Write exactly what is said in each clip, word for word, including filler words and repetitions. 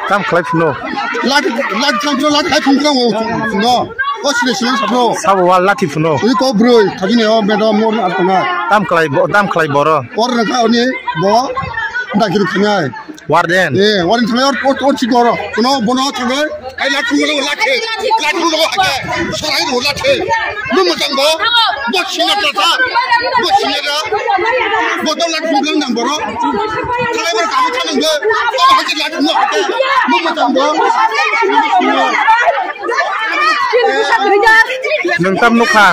Tam khlai phano. Lati, lati thang thang, lati hai phung thang o, no. O sile sile sabro. Sabo wa lati phano. Ui ko broi, thagi ne o, bedo mor atna. Tam khlai bo, tam khlai boro. Or na kha oni bo, da kiri khanai. Warden. Eh, warden thanai or, or, or chigoro. Kono bono thanai. Ai lati phung lo lati. Lati phung lo hake. Sorai lo lati. Bo mwchang bo. Bo sina kata. Bo sina ka. Bo to lati phung lang nang boro. Thanai boro kamu thanang bo. Bo hake lati phung lo hake. Bo mwchang bo. Nwng tam nukha.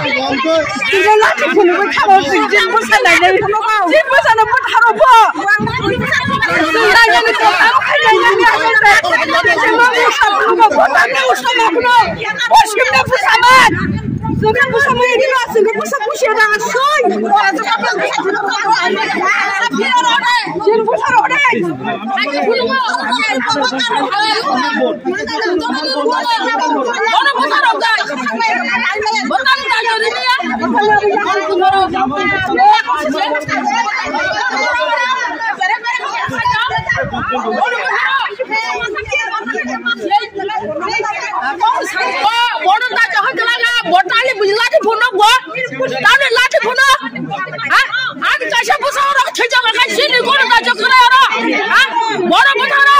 Bono ta chahai kala na, botali bujla di phono bo, tani lati phono. Ha? Ang kaisa bwsa oro thwijak kha, sini kono ta jok kala oro. Ha? Boro bwsa oro.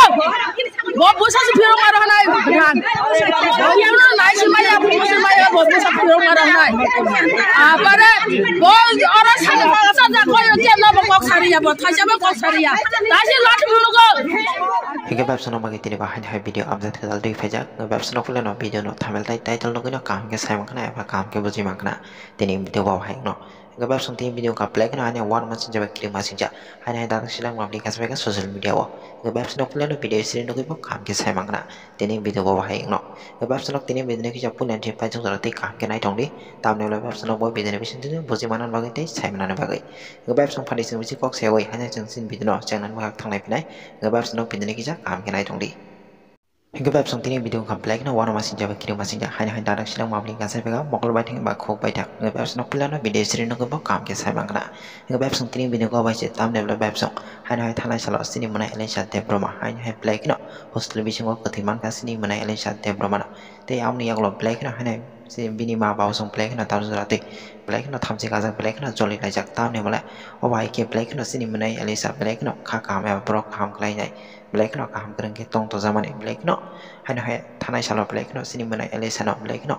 Bo bwsa si phirok maro hanai. Bo phirok nai si maya, bo si maya, bo bwsa phirok maro hanai. Apare, bo oro sa sa sa ko yo ke no bo kok sariya, bo thaisa bo kok sariya. Ta si lati phono go. Hingke bebsano bagwi tini bo haini hai video update kwtal twi phaijak. Bebsano puilano video no thumbnail tai title nugwino kaham khe sai mankha na eba kaham khe bujui mankha na tini video bo hai no. Hingke bebsano tini video wngkha belai kheno haini uanama singjak bai kirimma singjak. Haini hai dadak seleng mabli khe sai social media o. Hingke bebsano puilano video siri nugwi bo kaham khe sai mankha na tini video bo hai no. Hingke bebsano tini video no kisa puilani paijak jora tei kaham khe nai tongdi. Tamni ulo bebsano bo video ni bisingtwi bujui manani bagwi tei sai manani bagwi. Hingke bebsano phani chwng bisi kok seui haini chwng chini video no chengnani bagwi thanglai phinai. Hingke bebsano video ni kisa kaham khe nai tongdi. Hingke bebsong tini video wngkha belai kheno uanama singjak bai kirimma singjak haini hai dadak seleng mabli khe sai phaikha mokol baithang ba khuk baithang. Hingke bebsong puilano video siri nugwi bo kaham khe sai mankha na. Hingke bebsong tini video kok bai se thumbnail bebsong haini hai thanai salo chini mwnai Elisa Debbarma haini hai belai kheno hostel bisingo kwthwi mankha chini mwnai Elisa Debbarma no. Tei aboni yagulo belai kheno haini bini ma babu song belai kheno tamjora twi belai kheno thamchi kajak belai kheno joli laijak tamni mole obo hai khe belai kheno chini mwnai Elisa belai kheno kha kaham eba borok kaham khlainai. Belai kheno kaham kwrwng khe tong tongjakmani belai kheno haino hai thanai salo belai kheno chini mwnai Elisa no belai kheno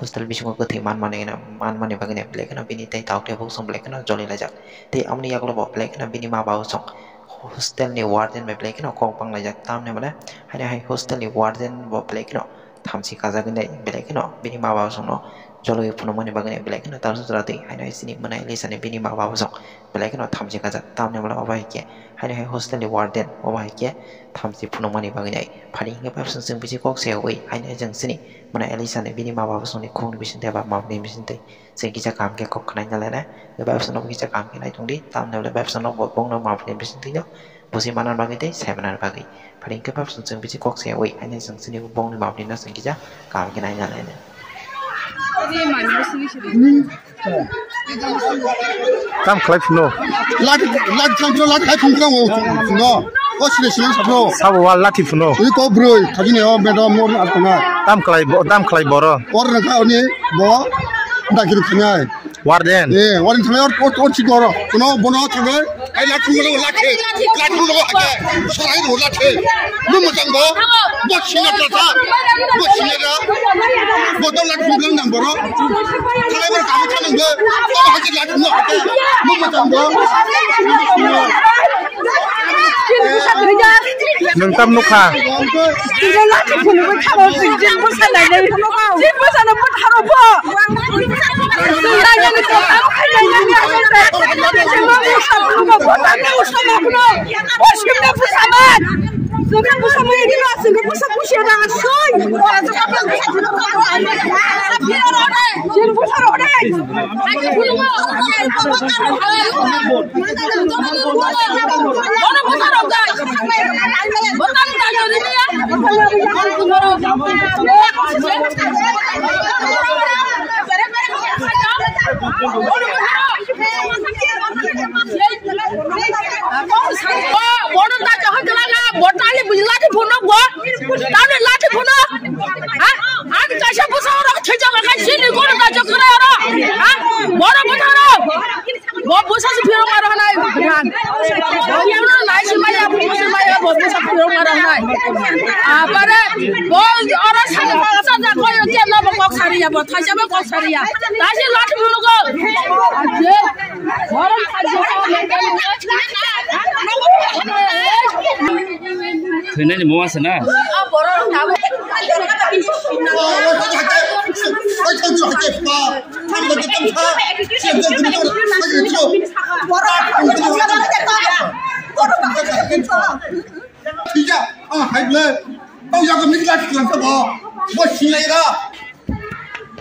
hostel bisingo kwthwi manmani, manmani bagwi belai kheno bini tei taukhe buksong belai kheno joli laijak. Tei aboni yagulo bo belai kheno bini ma babu song hostel ni warden bai belai kheno kok bang laijak tamni mane haino hai hostel ni warden bo belai kheno thamchi kajagwi nai belai kheno bini ma babu songno jologwi phunukmani bagwi belai kheno tamsa jora twi haino hai chini mwnai Elisa ni bini ma babu song belai kheno thamchi kajak tamni mole obo hai khe haino hai hostel ni warden obo hai khe thamchi phunukmani bagwi nai phani hingke bebsong chwng bisi kok se ui haino hai chwng chini mwnai Elisa ni bini ma babu songni khukni bisingtwi ba mamni bisingtwi chwng kisa kaham khe kok khwnai nalai nai bebsong no kisa kaham khe nai tongdi tamni mole bebsong no bo bongno mamni bisingtwi no. Busi manna bagwi tei sai manna bagwi. Phari hwnkhe bebsong chwng bisi kok se ui, haino chwng chini bongni mapni no chwng kisa kaham khe naina naina. Tam khlai phano. Lati, lati thang thang, lati hai phung thang o, no. O sile sile sabro. Sabo wa lati phano. Ui ko broi, thagi ne o, bedo mor atna. Tam khlai bo, tam khlai boro. Or na kha oni bo, dakiri khanai. Warden. Eh, warden thanai or, or, or chigoro. Kono bono thanai. Ai lati phung lo lati. Lati phung lo hake. Sorai lo lati. Bo mwchang bo. Bo sina kata. Bo sina ka. Bo to lati phung nang boro. Thanai boro kamu thanang bo. Bo hake lati phung lo hake. Bo mwchang bo. Nwng tam nukha. Sachi phirok maro hanai buran. Yang no nai si maya, buku si maya, bo busa phirok maro hanai. Ah, pare, bo ora sa sa sa ko yo tia no bo kok sari ya, bo thaisa bo kok sari ya. Nai si lat buno go. Ye, borom thaisa. Thwinani mungsa na? Ah, borom thaisa. Tija, ah, hai ble. Tau jaga mikla tikla sa bo. Bo sinai ra.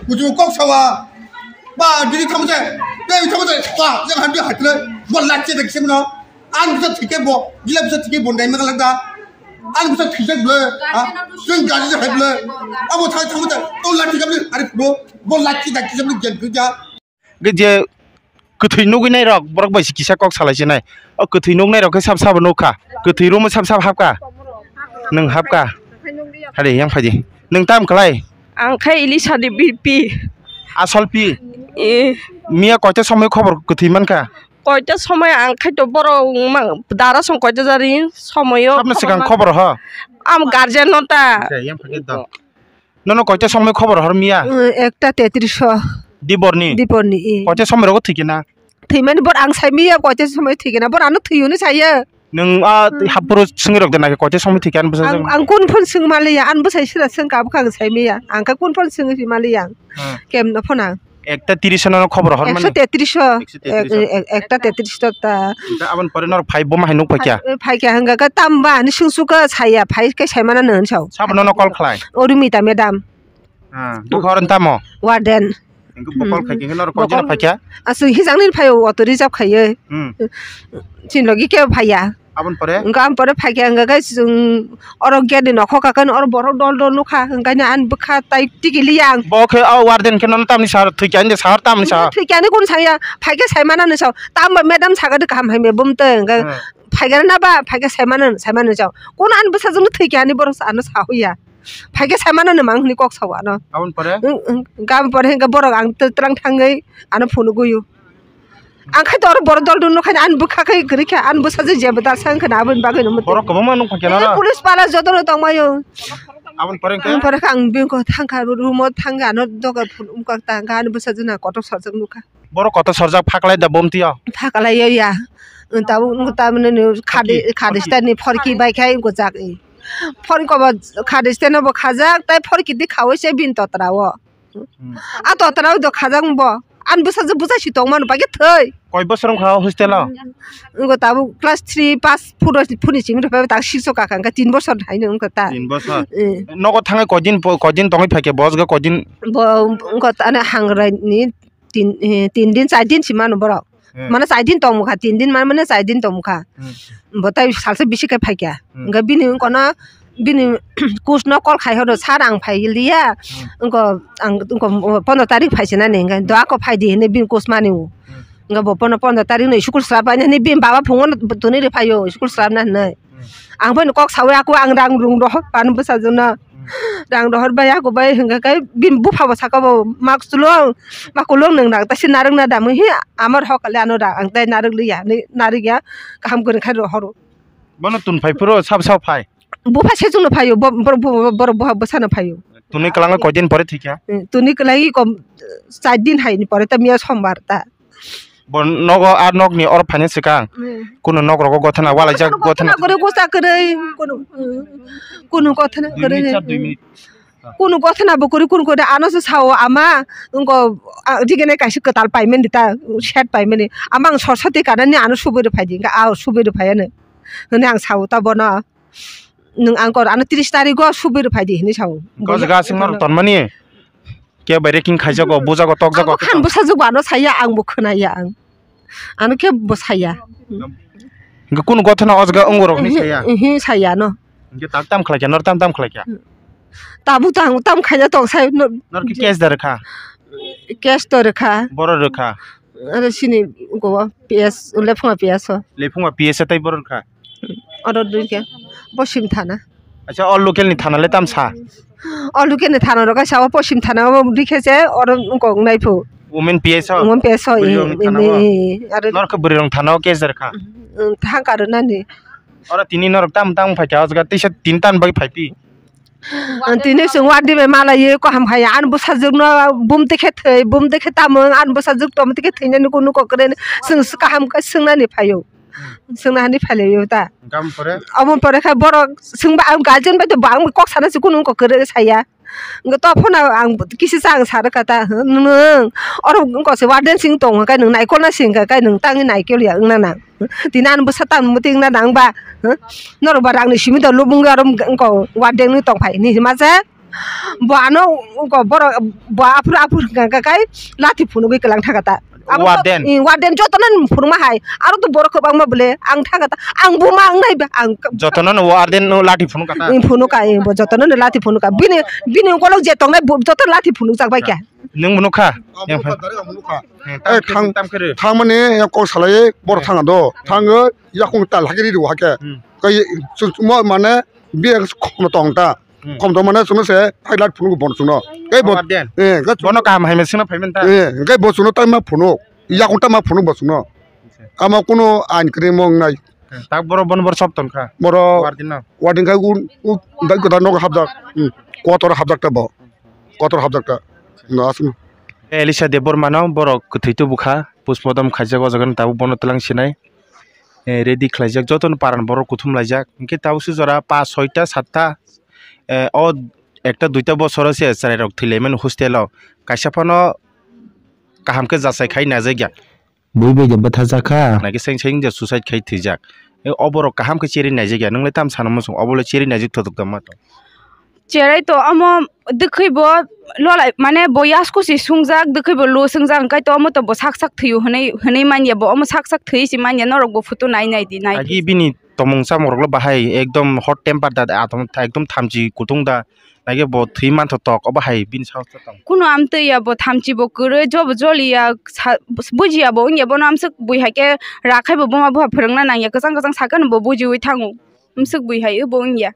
Buju kok sawa. Ba, diri thamu je. Diri thamu je. Ba, jaga hambi hai ble. Bo lak che dak sim no. An bisa thike bo. Gila bisa thike bo dai magalak da. An bisa thike ble. Ha? Jeng gaji hai ble. Abo thai thamu je. Tau lak che ble. Are bro. Bo lak che dak sim no gen kuja. Hwnkhe je kwthwi nugwi nai rok borok bai se kisa kok salai se nai. O kwthwi nuknai rok khe sab sabo nukha. Kwthwi room o sab sabo hapkha. Nwng hapkha. Hari yang phaidi. Nwng tam khlai? Ang khe Elisa ni B P. Asol pi? Eh. Miya koita somoi khobor kwthwi mankha? Koita somoi ang khe to borok ma-, dara song koita jari somoi o. Sabno swkang khobor ho? Am guardian no ta. Yang phaidi to. Nono koita somoi khobor hor miya? Ekta tetris o. Diborni? Diborni, eh. Koita somoi rogo thwikhe na? Thwimani bor ang sai miya koita somoi thwikhe na. Bor ano thwiyo ni sayo. Nwng a haphuru swngwi rok de nake koita somoi thwikhe ani bwsajwk? Ang, ang kun phone swng maliya, ani bwsai sira swng ka bwkha ang sai miya. Ang khe kun phone swngwi maliya. Hmm. Kem no phone ang. Ekta tiris o nono khobor hor mani? Ekso tetris o. Ekso tetris o. Ek-, ek-, ekta tetris o ta. Aboni pore norok phai boma hai nuk phaikya? Phai-, phaikya hwnga khe tamo ba hinwi swngchuk kha saya, phai khe sai mano hinwi sao. Sabo nono call khlai? O Rumita madam. Ah, bukha oro tamo? Warden. Hwnkhe bo call khai khe norok koi jora phaikya? Aswk hijak nini phaio auto reserve khaiwi. Hmm. Chini logi kebo phaiya. Aboni pore? Hwnkhe aboni pore phaikha hwnkhe khe chwng oro gate ni nokhok kha khe oro borok dol dol nukha, hwnkhe ani bwkha tai tigi liya ang. Bo khe o warden khe nono tamni sa thwikya hinwi sa tamni sa. Thwikya hinwi kunu saya, phaikhe sai mano hinwi sa. Tamo madam sakha de kaham hai me bumtwi hwnkhe. Hmm. Phaikha na ba, phaikhe sai mano, sai mano hinwi sa. Kunu ani bwsajwkno thwikya hinwi borok ano sa huya. Phaikhe sai mano hinwi mang hinwi kok sao ano. Aboni pore? Hwnkhe aboni pore hwnkhe borok ang twrang thangwi ano phunugwi o. Ang khai to oro borok dol dol nukha ani bwkha khai kwrwi kha ani bwsajwk jeba dalsa wngkha na aboni bagwi no. Borok kwbangma nukha khe noro? Police pala jotono tongmai o. Aboni pore hwnkhe? Aboni pore khe ang bini kok thangkha room o thangkha ano doga phunuk wngkha ta hwnkha ani bwsajwk no kotor sarjak nukha. Borok kotor sarjak phaklai da bomti o? Phaklai o ya. Tabuk tamni khadi khadi stani phorki bai khai gojak. Phorki bo khadi stano bo khajak tai phorki di khawi se bini totra o. Hmm. A totra o do khajak bo. An bwsajwk bwsai si tongmani bagwi thwi. Koi bosor wngkha o hostel o? Wngkha tabuk class three pass phuru phuni simi rwphai tak six o kakha wngkha tin bosor haino wngkha ta. Tin bosor. Eh. Nogo thangwi koidin koidin tongwi phaikhe bosgo koidin? Bo wngkha ta ano hangrai ni tin eh, tin din char din si mano borok. Hmm. Mane char din tongmukha, tin din mane, mane char din tongmukha. Hmm. Bo tai salsa bisi khe phaikha. Hmm. Hwnkhe bini wngkha no bini coach no call khai horo, "Sir, ang phai liya." Hmm. Wngkha ang wngkha pondro tarik phai sinani hwnkhe, "Do ako phai di," hinwi bini coach mani o. Hmm. Hwnkhe bo pono pondro tarik no school swrap painani bini baba phungo no tuni rw phaio school swrapna hinwi. Hmm. Ang phano kok saui ako ang rang rung rohor ano bwsajwkno. Hmm. Rang rohor bai ako bai hwnkha khe bini bupha bo saka bo mak chulong ma kulong nwng rang taisi narwk na dam hi amar hok le ano rang ang tai narwk liya ni narwk ya kaham kwrwng khai rohoro. Bono tun phai phuru sab sab phai. Bupha se chwngno phaio bo-, bo-, bo-, borok bupha bwsano phaio. Tuni kwlangwi koidin pore thwikha? Eh, tuni kwlai kom char din hai ni pore ta miya sombar ta. Bo nogo a nokni oro phaina swkang. Hmm. Kunu nok rogo gothana walaijak gothana. Gothana kwrwi, gosa kwrwi, kunu, hmm, kunu gothana kwrwi. Dui minute, sir, dui minute. Kunu gothana bo kwrwi, kunu kwrwi ano se sao ama, wngko, a, jigene kaisa kwtal paimani ta, set paimani. Ama ang sor sati kanani ano subui rw phaidi, wngkha a subui rw phaiya no. Hwnwi ang sao ta bono. Nwng ang kor ano tris tarikgo subui rw phaidi hinwi sao. Gos gasing no tonmani. Khe bai raking khaijago, bujago, tokjago. Ang bo khan bwsajwk bo ano saya, ang bo khwnaya ang. Ano khe bo saya. Hwnkhe kunu gothana o jaga wngorok hinwi saya? Ihi, saya no. Hwnkhe tak tam khlai kha, nor tam tam khlai kha? Tabuk tang tam khaina tong sai no. Nor khe case da rwkha? Case to rwkha. Boro rwkha? Aro sini go P S, Lephunga P S o. Lephunga P S o tei boro rwkha? Oro dui khe Poschim Thana. Acha, o local ni thana le tam sa? O local ni thana rok kaisa o Poschim Thana o dui khe se oro wngkok nai phu. Women P S o? Women P S o, Bwrwi eh, rong thana eh, o? Eh, aro Norok khe bwrwi rong thana o case rwkha? Mm, thang karwi nani. Oro tini norok tam tam phaikha o jaga tisa tin tan bai phaipi. Ang tini chwng wardi bai malaiwi kaham khai ani bwsajwkno bum tei khe thwi, bum tei khe tamung ani bwsajwk tongma tei khe thwinani kunu kok kwrwi chwng kaham khe swngnani phaio. Swngna hani phailaio ta. Gam pore? Omo pore khe borok swngba ang guardian bai to bang kok sana se kunu kok kwrwi saya. Ngo to phone ang kisi sa ang sa rwkha ta, nwng oro wngkha se warden sing tong kha nwng naikol na sing kha nwng tangwi naikol ya wngna nang. Tini ani bwsa tam muti wngna nang ba, norok ba rang ni simi da lubung aro wngkha warden ni tong phai ni hima se. Bo ano wngkha borok bo aphuru aphuru hwnkha khe kai lathi phunugwi kwlang thangkha ta. Abo to, warden? Eh, warden jotono phunukma hai. Aro to borok kwbangma bole ang thangkha ta. Ang buma wngnai ba ang. Jotono no warden no lathi phunukha ta? Eh, phunukha, eh, bo jotono no lathi phunukha. Bini, bini ukolok je tongnai bo jotono lathi phunukjak bai kha. Nwng bo nukha? Ang nukha, direct ang nukha. Eh, tam khe, thang, tam khe rw. Thangmani yang kok salai borok thanga do. Thangwi yakung tal hakhe ri rw hakhe. Hmm. Kai mo mane biya khokno tong ta. Hmm. Khom tong mane chwngno se phai lat phunuk bono chwngno. Tei bo, warden? Eh, ga chwng- Bono kaham hai mane swngno phaiman ta? Eh, ga bo chwngno tama phunuk. Yakung tama phunuk bo chwngno. Acha. Amo kuno ain kwrwi mo wngnai. Hmm. Tak boro bono boro sop ton kha? Boro warden no? Warden kha un, un, dai kwtal nogo hapjak. Hmm. Kotor hapjak ta bo. Kotor hapjak ta. No aswk. Elisha Debbarma no borok kwthwi tubu kha. Postmortem khaijak o jaga no tabuk bono twlang sinai. Eh, ready khlaijak, jotono paran borok kuthum laijak. Hinkhe tabuk se jora pas, soita, satta, eh, o ekta duita bosoro se chwrairok thwilaimani hostel o. Kaisa phano kaham khe jachai khai najakya. Bui bai de bwthajak kha. Naikhe seng seng je suicide khai thwijak. Eh, o borok kaham khe cherwi naijakya. Nwng le tam sana muchung, obo le cherwi naijak thotok tongma tong. Cherai to omo dwkhwi bo lolai mane bo yasku si sungjak, dwkhwi bo lu sungjak, hwnkhe to omo to bo sak sak thwiyo hwnwi, hwnwi manya bo, omo sak sak thwi si manya, norok bo photo nai nai di, nai. Agi bini tomung chamung rok le bahai ekdom hot temper da, atom ekdom thamchi kutung da, naikhe bo thwi mantho tok, obo hai bini saos tong. Kuno amtwi ya bo thamchi bo kwrwi, jobo joli ya, sa-, buji ya bo wng ya, bono amswk bui hai khe rakhai bo buma buha phwrwngna nang ya, kwchang kwchang sakhe no bo bujiwi thango, amswk bui hai bo wng ya.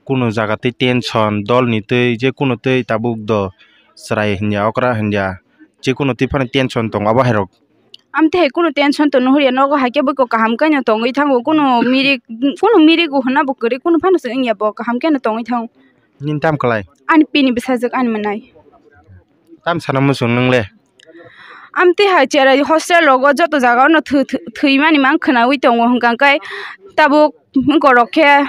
Kuno jaga twi tension, dol ni twi, je kuno twi tabuk do chwrai hinya, okra hinya, je kuno twi phano tension tongo abo hai rok. Amtwi hai kuno tension to nuhur ya, nogo hai khe bwkha kaham khe no tongwi thango, kuno mirik, kuno mirik o hwnna bo kwrwi, kuno phano se wng ya bo kaham khe no tongwi thango. Nini tam kwlai? Ani pini bwsajwk ani mwnai. Tam sana muchung nwng le? Amtwi hai cherai hostel rogo joto jaga no thwi-, thwi-, thwimani mang khwnawi tongo hwnkha khe tabuk wngkorok khe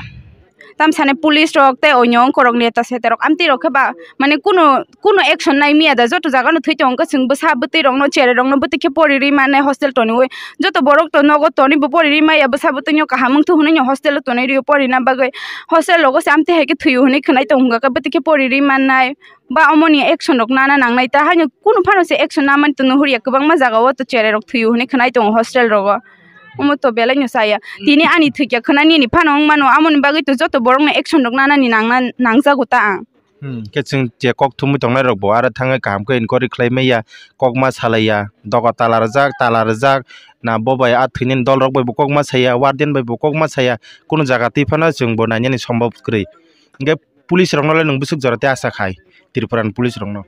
tamsani police rok tei onyo wngkorok neta seta rok amtwi rok khe ba mane kuno, kuno action nai miya da joto jaga no thwi tongo khe chwng bwsa bwtwi rok no cherai rok no bwtwi khe pori ri mane hostel toniwi joto borok to nogo toni bo pori ri maya bwsa bwtwi no kaham wngthu hwnwi no hostel o tonwi rio porina bagwi hostel rogo se amtwi hai khe thwio hwnwi khwnai tongo hwnkha khe bwtwi khe pori ri mannai. Ba omoni action rok nana nangnai ta, haino kunu phano se action namani to nuhur ya, kwbangma jaga o to cherai rok thwio hwnwi khwnai tongo hostel rogo. Omo to belai no chaya. Tini ani thwikya khwna nini phano wng mano, amoni bagwi to joto borok no action rok nanani nangna nangjago ta ang. Hmm, khe chwng je kok thumwi tongnai rok bo aro thangwi kaham khe enquiry khlai maya, kok ma salai ya, doga tala rwjak, tala rwjak, na bo bai a thwinani dol rok bai bo kok ma saya, warden bai bo kok ma saya, kunu jaga twi phano chwng bo nainani sombhob kwrwi. Hinkhe police rokno le nwng bwswk jora tei acha khai, Tripura ni police rokno?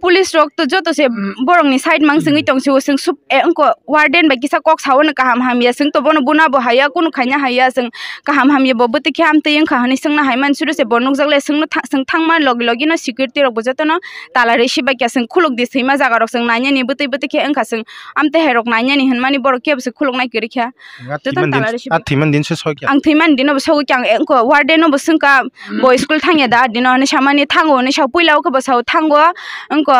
Police rok to joto se borokni side mang chwngwi tong sio, chwng sup, eh, wngko warden bai kisa kok sao no kaham hamya, chwng to bono buna bo haya, kunu khaina haya, chwng kaham hamya bo bwtwi khe amtwi wngkha hwnwi chwngno hai mansuru se bo nukjak le, chwngno tha-, chwng thangma logi logi no security rok bo jotono tala rwi si bai kha, chwng khuluk di swima jaga rok chwng nainani bwtwi bwtwi khe wngkha, chwng amtwi hai rok nainani hwnmani borok kebo se khuluk nai kwrwi kha. Jotono tala rwi si bai kha. Ang thwiman din se soi kha. Ang thwiman din no bo sogwi kha, ang wngko warden no bo swngkha, bo school thangya da dino hinwi samani thango hinwi sa puila o khe bo sao thango wngko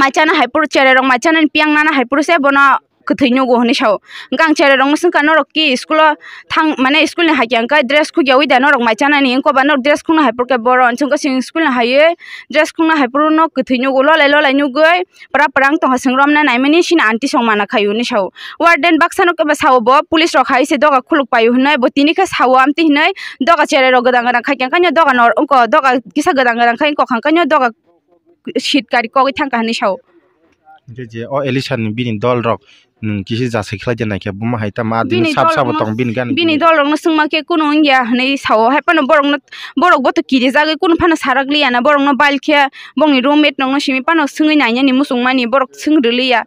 mai chana hai phuru cherai rok mai chana ni piyang nana hai phuru se bono kwthwi nugo hinwi sao. Hwnkhe ang cherai rok no swngkha norok ki school o thang mane school ni hakhe hwnkhe dress khukya wi da norok mai chana ni wngko ba norok dress khukna hai phuru khe boro hinwi swngkha chwng school ni haiwi dress khukna hai phuru no kwthwi nugo lolai lolai nugwi pura pura wng tongkha chwng romna naimani chini aunty song mana khaio hinwi sao. Warden baksa no kebo sao bo police rok hai se doga khuluk paio hinwi bo tini khe sao amtwi hinwi doga cherai rok gwdang gwdang khaikhe hwnkhe doga no wngkha doga kisa gwdang gwdang khai wngkha hwnkhe doga seat gari kogwi thangkha hinwi sao. Hinkhe je o Elisha ni bini dol rok nwng kisi jasai khlai de naikhe buma hai tamo adini Bini sab sabo dolrokno tong bini gani bini bini. Dolrokno swngma khe kunu wngya hwnwi sao hai phano borokno borok bo to kirijagwi kunu phano sarak liya na borokno bail khe bongni roommate rokno simi phano swngwi nainani muchungmani borok swng rwliya.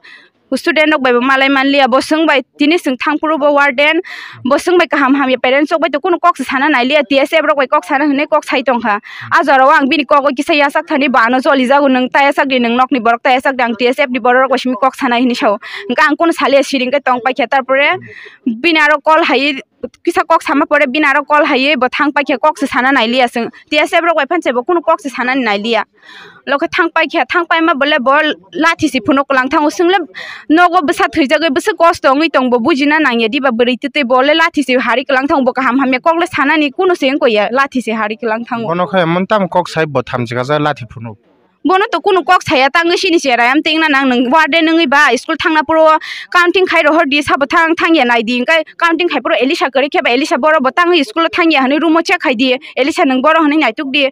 Student rok bai bo malai manliya, bo swng bai tini swng thangphuru bo warden, bo swng bai kaham hamya parents rok bai to kunu kok se sana nailiya, T S F rok bai kok sana hinwi kok sai tongkha. A jora o ang bini kogo kisa yachak thani bo ano jolijago, nwng ta yachak di, nwng nokni borok ta yachak di, ang T S F ni borok rok bai simi kok sanai hinwi sao. Hwnkhe ang kunu saliya siring khe tong paikha, tarpore bini aro call hai kisa kok sama pore bini aro call hai bo thang paikha, kok se sana nailiya chwng. T S F rok bai phan se bo kunu kok se sanani nailiya. Lokhe thang paikha, thang paima bole bo lathi se phunuk kwlang thango. Chwngle nogo bwsa thwijagwi bwswk kosto wngwi tong bo bujina nangya diba bwrwi twtwi, bo le lathi se hari kwlang thango, bo kaham hamya kok le sanani kunu se wngkha ya, lathi se hari kwlang thango. Bono khe emon tamo kok sai bo thamchi kaisa lathi phunuk. Bono to kunu kok saya tangwi sini cherai am tingna nang nwng warden wngwi ba school thangna puro counting khai rohor di sabo thang thangya nai di, hwnkhe counting khai puro Elisha kwrwi khe ba Elisha boro bo tangwi school o thangya hwnwi room o check khai di, Elisha nwng boro hwnwi naituk di.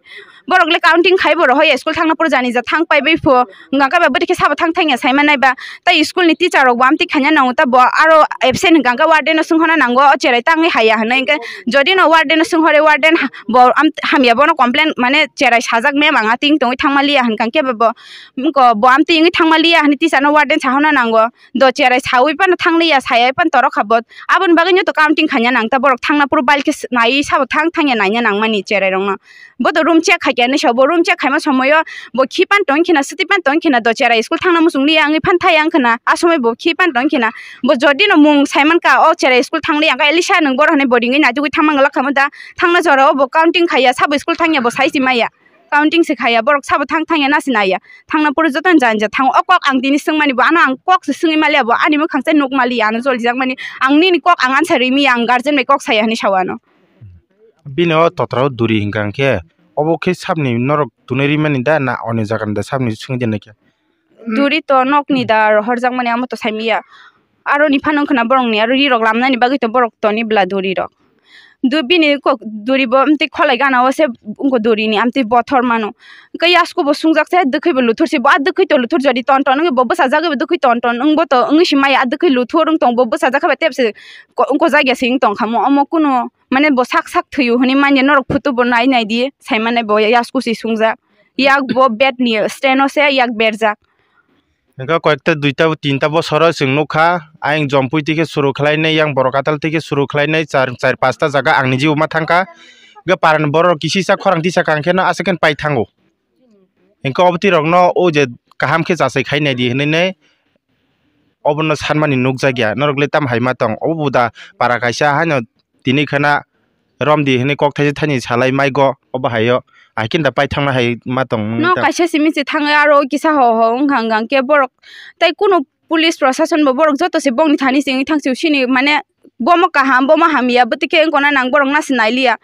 Borok le counting khai bo rohor ya school thangna puro jani ja thang pai bai pho, hwnkhe ba bwtwi khe sabo thang thangya sai manai ba. Tai school ni teacher rok bo amtwi khaina nango ta bo aro absent hwnkha hwnkhe warden no swnghorna nango, o cherai tangwi haya hwnwi, hwnkhe jodi no warden no swnghore warden ha-, bo am-, hamya bono complain mane cherai sajak mem ang a ting tongwi thangma liya hwnkha hwnkhe bo, bo amtwi wngwi thangma liya hwnwi teacher no warden sahorna nango, do cherai sawi phano thang liya, sayai phano torok kha bo, aboni bagwi no to counting khaina nang ta borok thangna phuru bail khe s-, naiwi sabo thang thangya naina nangmani cherai rokno. Bo to room check khai khe hinwi sao, bo room check khaima somoio bo khi pan tong khina, swtwi pan tong khina, do cherai school thangna muchung liya wngwi phan thai ang khna, a somoi bo khi pan tong khina. Bo jodi no mung sai man kha, o cherai school thang liya, hwnkhe Elisha nwng boro hwnwi bo ringwi naitugwi thangma glak kha mo da, thangna jora o bo counting khaiya, sabo school thangya bo sai si maya, counting se khaiya, borok sabo thang thangya na si naiya, thangna puro joto ni jani ja thango. O kok ang tini swngmani bo ano ang kok se swngwi maliya, bo ani mwkhang se nuk maliya, ano jolijak mani ang nini kok ang answer rimiya, ang guardian bai kok saya hinwi sao ano. Bini o totra o duri hwnkha hwnkhe obo khe sabni norok tunui rimani da na oni jaga ni da sabni swngwi de naikhe? Duri to nokni da rohorjakmani amo to saimiya. Aroni phano wngkhana borokni aro rirok lamnani bagwi to borok toni bwla durirok. Du bini kok duri bo amtwi kholai gana o se wngkha durini amtwi bothor mano. Hwnkhe yasku bo sungjak se dwkhwi bo luthur se bo a dwkhwi to luthur jodi ton ton wngwi bo bwsajagwi bo dwkhwi ton ton wngbo to wngwi se maya a dwkhwi luthur wng tong bo bwsajak khe ba tep se ko-, wngkojak ya se wng tong kha mo omo kunu mane bo sak sak thwiyo hwnwi manya norok photo bo nai nai di sai mane bo yasku se sungjak. Yak bo bed ni stand o se yak berjak. Hwnkhe koyekta duita tinta bosoro chwng nukha, ayang jompui twi khe suru khlainai, yang borok atal twi khe suru khlainai, char, char pasta jaga ang niji bo ma thangkha. Hwnkhe parani borok kisi sa khorang tisa kang kheno aswk khe pai thango. Hwnkhe obo twi rokno o je kaham khe jachai khai nai di hwnwi nai obono sanmani nukjakya. Norok le tamo hai ma tong? Obo buda para kaisa haino tini khana romdi hwnwi kok thaisa thani salai maigo obo haio. Hai khe da pai thangna hai ma tong nini No tam? Kaisa simi se thangwi aro kisa ho ho wngkha wngkha khe borok tei kunu police prosason bo borok joto se bongni thani simi thangsi sini mane bomo kaham bomo hamya bwtwi khe wngkona nang borok nasi nailiya.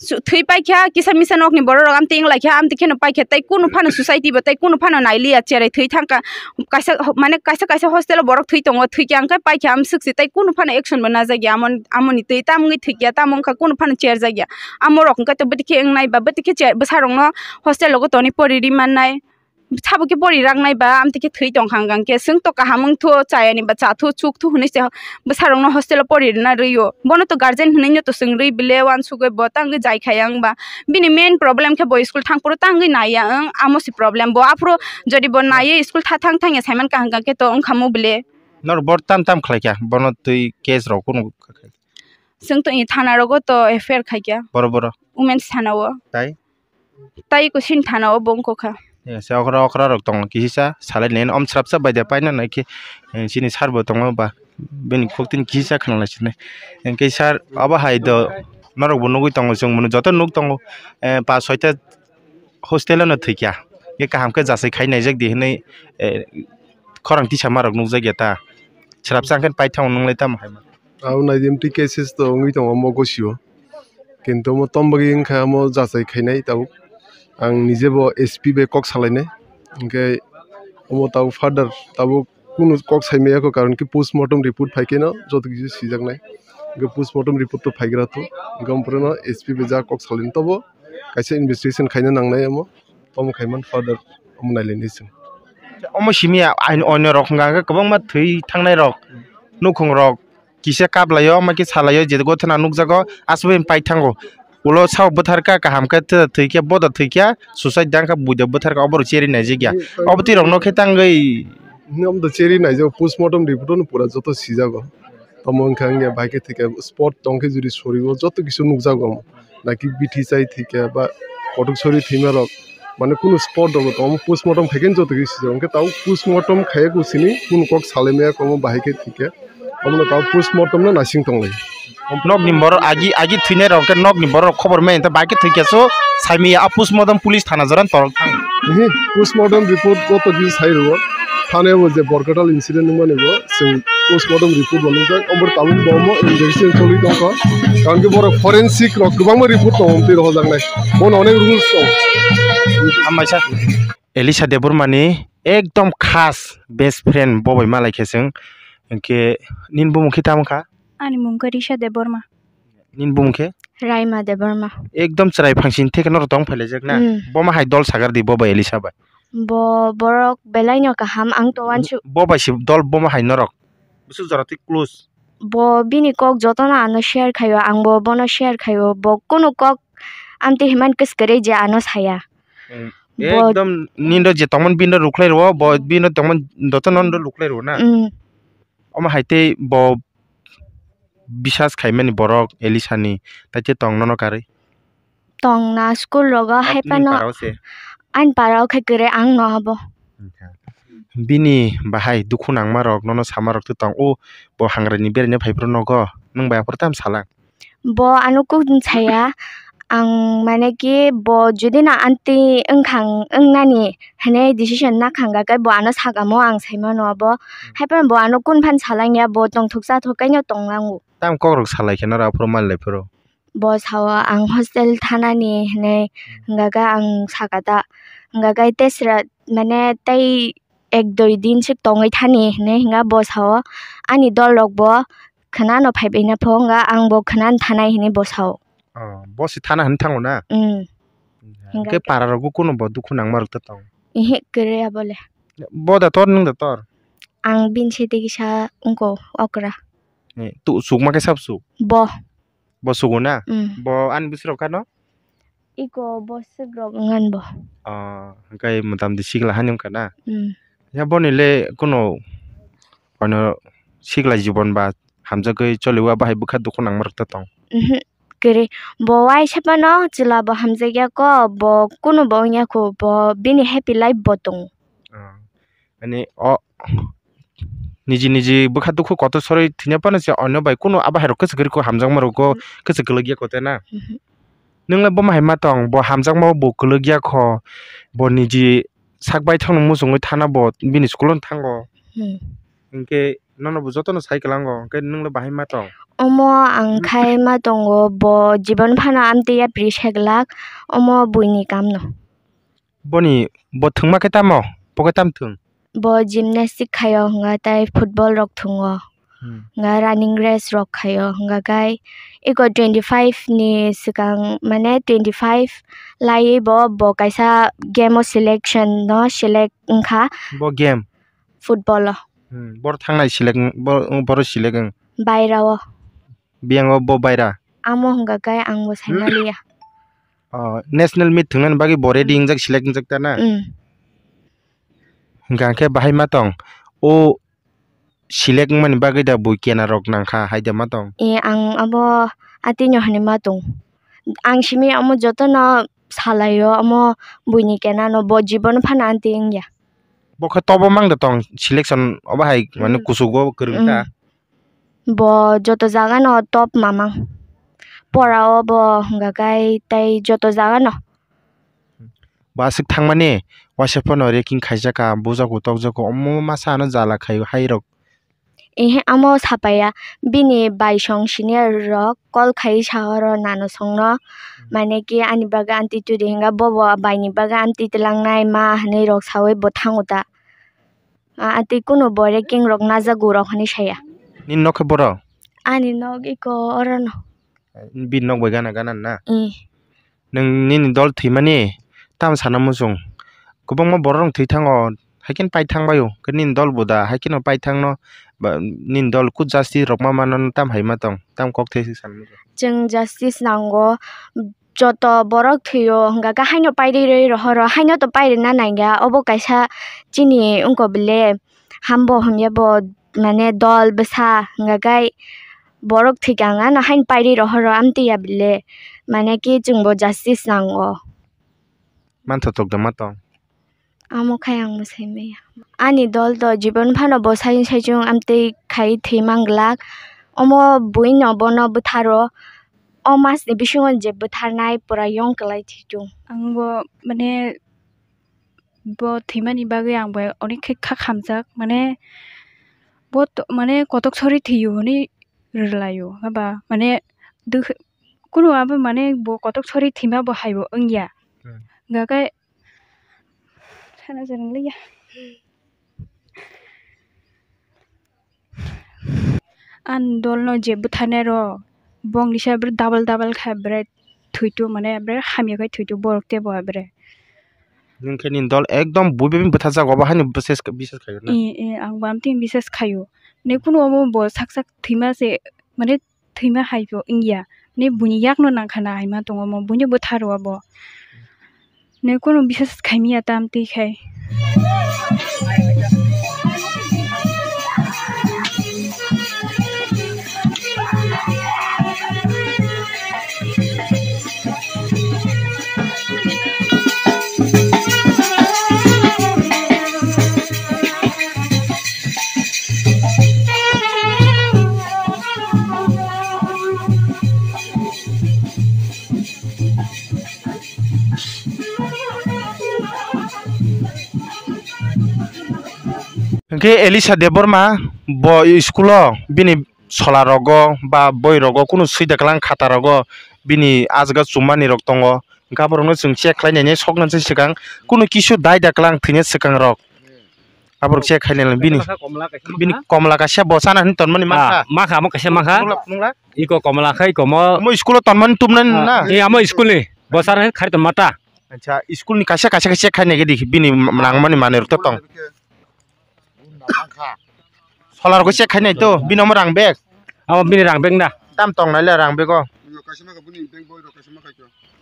Su-, thwi paikha kisa misa nokni borok rok amtwi wnglaikha amtwi kheno paikha tei kunu phano society bo tei kunu phano nailiya cherai thwi thangkha. Kaisa ho-, mane kaisa kaisa hostel o borok thwi tongo, thwikha hwnkhe paikha amswk se tei kunu phano action bo najakya amon-, amoni twi tamungwi thwikya tamo wngkha kunu phano cherjakya. Amorok hwnkhe to bwtwi khe wngnai ba bwtwi khe che-, bwsarokno hostel rogo tonwi pori ri mannai. Sabo khe pori raknai ba amtwi khe thwi tongkha hwnkha hwnkhe chwng to kaham wngthu chayani ba chathu chukthu hwnwi se bwsarokno hostel o pori rwna rwio. Bono to guardian hwnwi no to chwng rwi bile uansugwi bo tangwi jai khaya wngba. Bini main problem khe bo school thangphuru tangwi naiya wng, amo se problem. Bo aphuru jodi bo naiwi school tha thang thangya saiman kaham kaham khe to wngkha mo bile. Norok bor tam tam khlaikha, bono twi case rok kunu khakhai? Chwng to i thana rogo to F I R khaikha. Boro boro. Women's thana o. Tai? Tai kusin thana o bo wngkha. Yes, okra okra rok tongo kisa salai nen om srapsa bai de paina nai khe, eh, chini sir bo tongo ba bini khuk tin kisa khna lai sinai. Hwnkhe sir abo hai do norok bo nugui tongo chwng bono joto nuk tongo, eh, pas soita hostel o no thwikya. Hwnkhe kaham khe jachai khai naijak di hinui, eh, khorang tisa ma rok nukjak ya ta. Srapsa hwnkhe paithang nung lai tamo hai ma. Abo naidi M T cases to wngwi tongo omo gosio. Kintu omo tom bagwi wngkha omo jachai khainai tabuk. Ang nije bo S P bai kok salainai. Hwnkhe omo tabuk further tabuk kunu kok saimaya kho, karon khe postmortem report phai kheno joto kisa sijaknai. Hwnkhe postmortem report to phaigra to. Hwnkhe omo pore no S P bai ja kok salainai tobo kaisa investigation khaina nangnai omo. Omo khaiman further omo nailainai chwng. Omo simi ya, ain onyo rok hwnka hwnkhe kwbangma thwi thangnai rok. nukhung rok kisa kaplaio, omo khe salaio, je gothana nukjago, aswk bai paithango. Ulo sao bwtharkha, kaham khe thwikhe, boda thwikha, suicide dangkha, buida bwtharkha, oborok cherwi naijak ya. Obo twi rokno khe tangwi. Omo to cherwi naijak, postmortem report-o no pura joto sijago. Tamo wngkha wngya bai khe thwikha, spot tongkhe juri sorio joto kisu nukjago. Naki bithi chai thwikha ba kotok sori thwima rok, mane kunu spot rok tong, postmortem khaikhe joto khe sijak. Hwnkhe tabo postmortem khaiya kusini kunu kok salaimaya komo bahai khe thwikha. Omono tabo postmortem no naising tonglai. Nokni borok agi, agi thwinai rok khe nokni borok khobor maya hwnkhe bahai khe thwikha so saimaya a postmortem police thana jora torok thang. Ehe, postmortem report joto khe sai rwo. Thane bo je Borkatal incident wngmani bo chwng postmortem report bo nukjak, omo tabuk bo omo investigation choli tongkha. Karon khe borok forensic rok kwbangma report tongo, twi rohojaknai. Bono onek rules tongo. Hambai sa. Elisha Debbarma ni ekdom khas best friend bo bai malai khe chwng. Hinkhe nini bumung khe tamo kha? Ani mung khe Risha Debbarma. Nini bumung khe? Raima Debbarma. Ekdom chwrai phangsini theke norok tong phailaijak na? Mm. Bo ma hai dol sagar di bo bai Elisha bai? Bo borok belai no kaham, ang to uansuk. Bo bai se dol bo ma hai norok? Bwswk jora twi close? Bo bini kok jotono ano share khaio, ang bo bono share khaio. Bo kunu kok amtwi himani kwskwrwi je ano saya. Mm. Bo ekdom nini do je tongmani bini do rukhlai rwo, bo bini do tongmani jotono do rukhlai rwo na? Mm. Omo hai tei bo bisas khaimani borok Elisha ni, tai tei tong nono karwi? Tong na school rogo. Nini haipano para o se? Ani para o khe kwrwi ang no abo. Bini bahai dukhu nangma rok nono sama rok tong o, bo hangra ni beraina phai phuru nogo, nwng bai aphuru tam salang? Bo ano kok saya, ang mane ki bo jodi na anti wngkha, wngnani hinwi decision nakha hwnkha khe bo ano sakamo ang saimano abo. Hmm. Haipano bo ano kun phan salangya, bo tongthok chathok kaino tonglango. Tam kok rok salai khe noro aphuru manlai phuru? Bo sao ang hostel thanani hinwi, hmm, hwnkha khe ang saka ta, hwnkha khe tesra mane tei ek dui din sik tongwi thani hinwi hwnkha bo sao. Ani dol rok bo khwnano phaibaina pho wngkha, ang bo khwnano thanai hinwi bo sao. Oh, bo se thana hinwi thango na? Mm. Hwnkhe para rogo kunu bo dukhu nangma rok ta tong? Ehe, kwrwi abo le. Bo da tor, nwng da tor? Ang bini side kisa wngko okra. Eh, tu chukma khe sab chuk? Bo. Bo sugo na? Mm. Bo ani bwswk rok kha no? Iko bwswk rok wngani bo. Ah, hwnkhe mwtam di sikla hani wngkha na? Mm. Ya boni le kuno ono sikla jibon ba hamjagwi choliwa bahai bwkha dukhu nangma rok ta tong? Mhm. Kwrwi. Bo waisa phano chwla bo hamjakya kho, bo kunu bo wngya kho, bo bini happy life bo tongo. Ah. Ani o niji niji bwkha dukhu kotor sorwi thwina phano se onno bai kunu abo hai rok kwchwk kwrwi kho, hamjakma rok kho, hmm, kwchwk kwlwk ya kho te na. Mhm. Nwng le bo ma hai ma tong, bo hamjakma bo kwlwk ya kho, bo niji sak baithang no muchungwi thana bo bini school o thango. Hmm. Hinkhe nono bo jotono sai kwlango, hinkhe nwng le bahai ma tong? Omo ang khai ma tongo, bo jibon phano amtwi yapri se glak, omo buini kam no. Boni bo thwngma khe tamo? Bo khe tam thwng? Bo gymnastic khaio, hwnga tai football rok thwngo. Hmm. Hwnga running race rok khaio, hwnga kai iko twenty five ni swkang, mane twenty five laiwi bo, bo kaisa game o selection no select wngkha. Bo game? Football o. Hmm, bor thangnai select, bor, boro select wng? Baira o. Biyang o bo baira? Amo hwnga kai ang bo saimaliya. Oh, national meet thwngnani bagwi bo ready, hmm, wngjak, select wngjak ta na? Hmm. Hwnkha khe bahai ma tong? O select wngmani bagwi da bui kena rok nangkha hai da ma tong? E, ang abo atino hinwi ma tong. Ang simi amo jotono salaio, amo buini kena no bo jibon phano anti wngya. Bo khe tobo mang da tong selection obo hai, mane, hmm, kuchugo kwrwng ta? Hmm. Bo joto jaga no top mamang. Pora o bo hwnga kai tai joto jaga no. Bo aswk thangmani waisa phano ranking khaijak kha, bujago tokjago, omo masa ano jala khaio hai rok. Ehe, amo sapaya bini bai song senior rok call khai sa oro nano song no, hmm, mane ki ani bagwi anti twi di hwnga, bo bo bai ni bagwi anti twlang nai ma hinwi rok sawi bo thango ta. A, a, tei kunu bo ranking rok najago rok hinwi saya. Nini nok khe boro? Ani nok iko orono. Bini nok bai gana gana na? Eh. Nwng nini dol thwimani tamo sana muchung? Kwbangma borok rok thwi thango, hai kheno pai thang bai o. Khe nini dol bo da hai kheno pai thang no? ba, nini dol kut justice rok ma mano tam hai ma tong, tam kok the se san. Chwng justice nango, joto borok thwio hwnkha khe haino pairwi rwi rohoro, haino to pairwna nangya, obo kaisa chini wngkha bele hambo hwnya bo mane dol bwsa hwnkha khe borok thwikha hwnkha no haino pairwi rohoro amtwi ya bele mane khe chwngbo justice nango. Manthotok da ma tong. Amo khai ang mwsai maya. Ani dol to jibon phano bo sai sai chung amtwi khai thwi manglak. Omo buino bono bwtharo. O mas ni bisingo je bwtharnai pura yong kwlai thwi chung. Ang bo mane bo thwimani bagwi ang bo onek khe kha khamjak mane bo to mane kotok sori thwiyo hinwi rwlaio haba mane dwkhe kunu abo mane bo kotok sori thwima bo hai bo wngya. Hmm. Hwnkha khe sana se rwngya. Ang dolno je bwtharnai rok bongni se double double khe bre thwitu mane bre hamya khe thwitu borok tebo bre. Nwng khe nini dol ekdom buibai bwthajak obo haino bises bises khaio na. Ee, ee, ang bo amtwi bises khaio. Ni kunu obo bo sak sak thwima se mane thwima hai bo wngya. Ni buini yakno nangkha na hai ma tongo omo buini bwtharo obo. Ni kunu bises khaimya tam twi khai. Hwnkhe Elisha Debbarma bo school o bini sola rogo ba boi rogo kunu sui da kwlang khata rogo bini ajga chumani rok tongo. Hwnkhe aborokno chwng check khlai nai nai soknani swkang kunu kisu dai da kwlang thwina swkang rok. Aborok check khlai nai bini, bini komla kaisa bo chana hinwi tonmani mankha. Ah, mankha, amo kaisa mankha. Phunukla, phunukla. Iko komla khai komo. Omo school o tonmani tubnani na? Ah, eh, amo school ni. Bo chana hinwi khai tonma ta. Acha, school ni kaisa kaisa khe check khlai nai di bini nangmani manwi rok to tong. Solar ko check khainai to, bini omo rang bag. Amo bini rang bag na. Tam tong nai le rang bag o.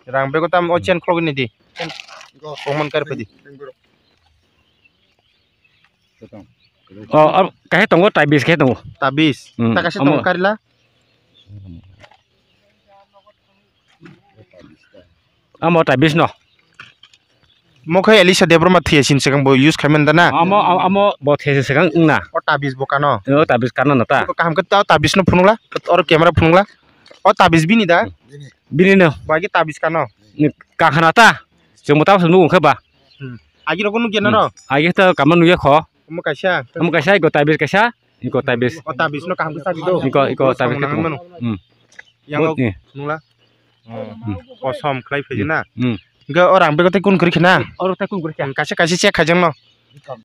Rang bag o tam o chain khulogwi nai di. Chain kok man kar pedi. O, o, kaisa tongo, tabis kaisa tongo. Tabis. Hmm, ta kaisa tongo karila. Amo tabis no. Mo khe Elisha Debbarma thwiya sini swkang bo use khai man da na? Amo, amo, amo bo thwiya sini swkang wng na. O tabis bo kano? O tabis kano na ta? Kaham khe ta tabis no phunukla, oro camera phunukla. O tabis bini da? Bini no. Bai khe tabis kano? Ni kakhana ta? Chwng bo tabis nukung khe ba? Hmm. Agi rok nukya na ro? Agi ta kama nukya kho. Omo kaisa. Omo kaisa, iko tabis kaisa, iko tabis. O tabis no kaham khe chabi do. Iko, iko tabis khe tongo. Hmm. Yang nungla. Hmm. Kosom khlai phaidi na. Hmm. Hingke o rang bego tei kun kwrwi khe na? Oro tei kun kwrwi khe. Kaisa kaisa check khaijak no.